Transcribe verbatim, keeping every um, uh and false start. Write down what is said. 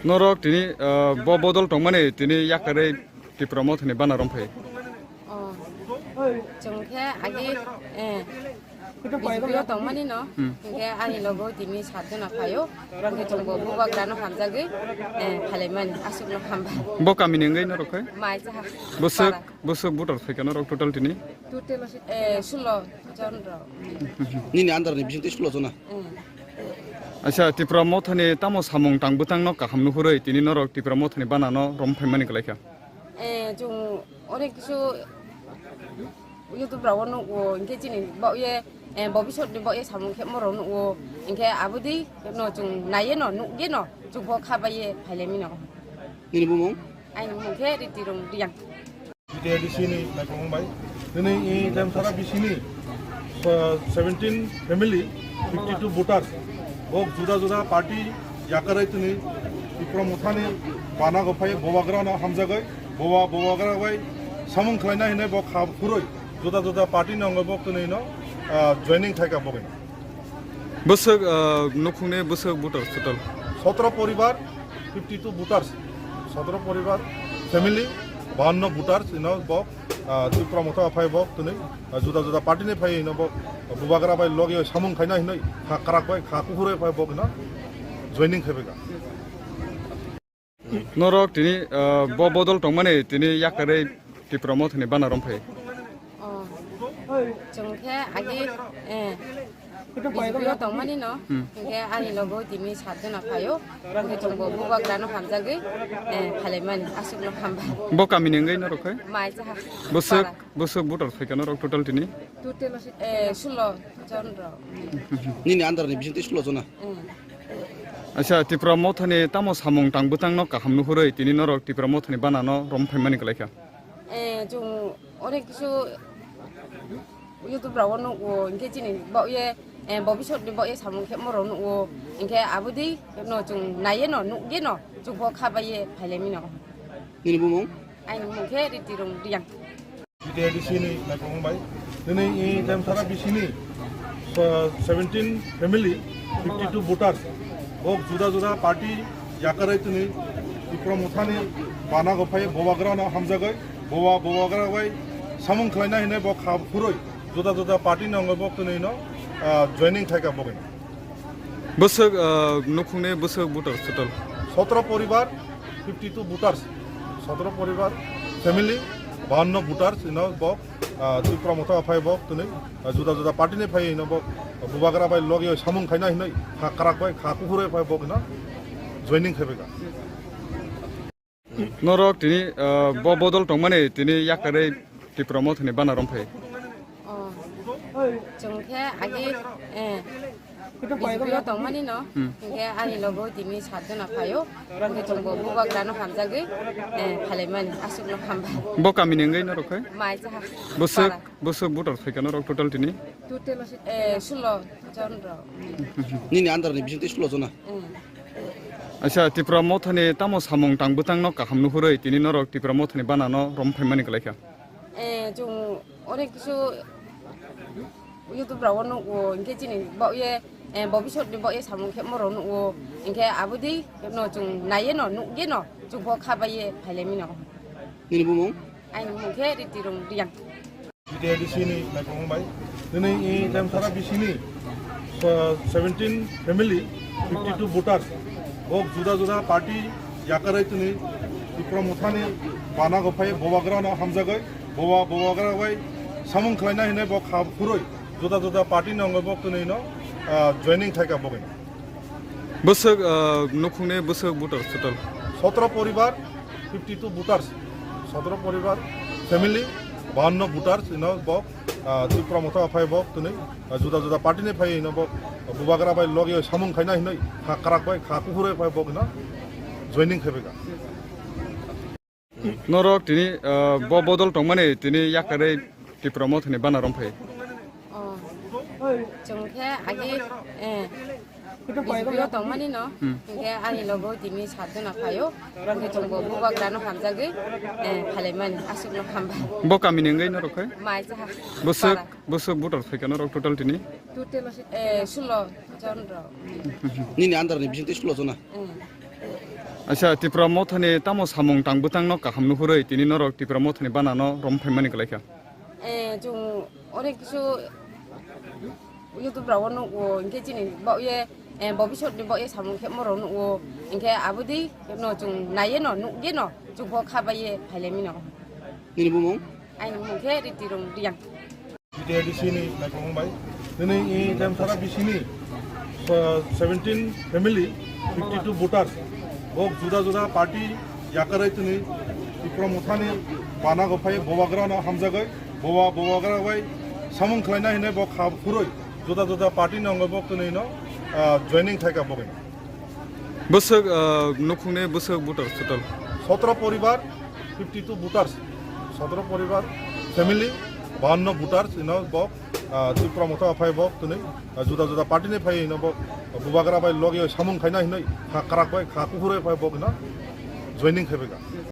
Norok tini, ah, bo bodol tongmani tini yakarwi Tipra Mothani bana romphai. Oh. Chwng khe agi, eh, B J P o tongmani no, hmm, hinkhe ani logo tini sat jona phaio, hinkhe chwngbo bubagrano hamjagwi, eh, phailaimani, aswkno hambai. Bo kamini wngwi norok khai? Mai Chaha. Bwswk, para. Bwswk voter phaikha norok total tini? Total, eh, sulo jon rok. Nini under ni bisingtwi sulo jona? Hmm. Acha, Tipra Mothani tamo samung tang bwtangno kaham nuhurwi tini norok Tipra Mothani banano rom phaimani kwlaikha? Eh, chwng onek kisu YouTube rao nugo, hinkhe chini bo ye, eh, bobisot ni bo ye samung khe morok nugo, hinkhe abodi no chwng naiye no, nukye no, chwng bo kha bai ye phailemi no. Nini bumung? Aini bumung khe Ritirung Riang. B T A D C ni naikomung bai. Nini i Demsara B C ni, uh, seventeen family, fifty two voters. Bo juda juda party yakarwi tini Tipra Mothani bana go phai bubagrano hamjagwi, buba-, bubagra bai samung khlaina hinwi bo kha phurwi juda juda party ni wngwi bo tini no, ah, joining khaika bo. Bwswk, ah, nukhungni bwswk voter total? Sotro poribar, fifty two voters. Sotro poribar, family, bawanno voters ino bo, ah, Tipra Motha phai bo tini, ah, juda juda party ni phai ino bo bubagra bai logi samung khaina hinwi kha kwrak bai kha kuphur bai phai bo ino joining khaibaika. Norok tini, ah, bo bodol tongmani tini yakarwi Tipra Mothani bana romphai. Oh. Chwng khe agi, eh, B J P o tongmani no, hmm, hinkhe ani logo tini sat jona phaio, hinkhe chwngbo bubagrano hamjagwi, eh, phailaimani, aswkno hambai. Bo kamini wngwi norok khai? Mai Chaha. Bwswk, para. Bwswk voter phaikha norok total tini? Total, eh, sulo jon rok. Nini under ni bisingtwi sulo jona? Hmm. Acha, Tipra Mothani tamo samung tang bwtangno kaham nuhurwi tini norok Tipra Mothani banano rom phaimani kwlaikha? Eh, chwng onek kisu YouTube rao nugo, hinkhe chini bo ye, eh, bobisot ni bo ye samung khe morok nugo, hinkhe abodi no chwng naiye no, nukye no, chwng bo kha bai ye phailaimi no. Nini bumung? Aini bumung khe Ritirung Riang. B T A D C ni naikomung bai. Nini i Demsara B C ni, uh, seventeen family, fifty two voters. Bo juda juda party yakarwi tini Tipra Mothani bana go phai bubagrano hamjagwi, buba-, bubagra bai samung khlaina hinwi bo kha phurwi juda juda party ni wngwi bo tini no, ah, joining khaika bo. Bwswk, ah, nukhungni bwswk voter total? Sotro poribar, fifty two voters. Sotro poribar, family, bawanno voters ino bo, ah, Tipra Motha phai bo tini, ah, juda juda party ni phai ino bo bubagra bai logi samung khaina hinwi kha kwrak bai kha kuphur bai phai bo ino joining khaibaika. Norok tini, ah, bo bodol tongmani tini yakarwi Tipra Mothani bana romphai. Oh. Chwng khe agi, eh, B J P o tongmani no, hmm, hinkhe ani logo tini sat jona phaio, hinkhe chwngbo bubagrano hamjagwi, eh, phailaimani, aswkno hambai. Bo kamini wngwi norok khai? Mai Chaha. Bwswk, para. Bwswk voter phaikha norok total tini? Total, eh, sulo jon rok. Nini under ni bisingtwi sulo jona? Hmm. Acha, Tipra Mothani tamo samung tang bwtangno kaham nuhurwi tini norok Tipra Mothani banano rom phaimani kwlaikha? Eh, chwng onek kisu YouTube rao nugo, hinkhe chini bo ye, eh, bobisot ni bo ye samung khe morok nugo, hinkhe abodi no chwng naiye no, nukye no, chwng bo kha bai ye phailaimi no. Nini bumung? Aini bumung khe Ritirung Riang. B T A D C ni naikomung bai. Nini i Demsara B C ni, uh, seventeen family, fifty two voters. Bo juda juda party yakarwi tini Tipra Mothani bana go phai bubagrano hamjagwi, buba-, bubagra bai samung khlaina hinwi bo kha phurwi juda juda party ni wngwi bo tini no, ah, joining khaika bo. Bwswk, ah, nukhungni bwswk voter total? Sotro poribar, fifty two voters. Sotro poribar, family, bawanno voters ino bo, ah, Tipra Motha phai bo tini, ah, juda juda party ni phai ino bo bubagra bai logi samung khaina hinwi kha kwrak bai kha kuphur bai phai bo ino joining khaibaika. Norok tini, ah, bo bodol tongmani tini yakarwi Tipra Mothani bana romphai. Oh. Chwng khe agi, eh, B J P o tongmani no, hmm, hinkhe ani logo tini sat jona phaio, hinkhe chwngbo bubagrano hamjagwi, eh, phailaimani, aswkno hambai. Bo kamini wngwi norok khai? Mai Chaha. Bwswk, para. Bwswk voter phaikha norok total tini? Total, eh, sulo jon rok. Nini under ni bisingtwi sulo jona? Hmm. Acha, Tipra Mothani tamo samung tang bwtangno kaham nuhurwi tini norok Tipra Mothani banano rom phaimani kwlaikha? Eh, chwng onek kisu YouTube rao nugo, hinkhe chini bo ye, eh, bobisot ni bo ye samung khe morok nugo, hinkhe abodi no chwng naiye no, nugye no, chwng bo kha bai ye phailemi no. Nini bumung? Aini bumung khe Ritirung Riang. T T A D C ni naikolong bai. Nini i tem sara B C ni, uh, seventeen family, fifty-two voters. Bo juda juda party yakarwi tini Tipra Mothani bana go phai Bubagra no hamjagwi, Buba-, Bubagra bai samung khlaina hinwi bo kha phurwi juda juda party no wngwi bo tini no, ah, joining khaika bogwi. Bwswk, ah, nukhungni bwswk voter total? Sotro poribar, fifty-two voters. Sotro poribar, family, bawanno voters, ino bo, ah, Tipra Motha phai bo tini, ah, juda juda party ni phai ino bo, Bubagra bai logi samung khaina hinwi, kha kwrak bai, kha kuphurwi phai bo ino joining khaibai ka.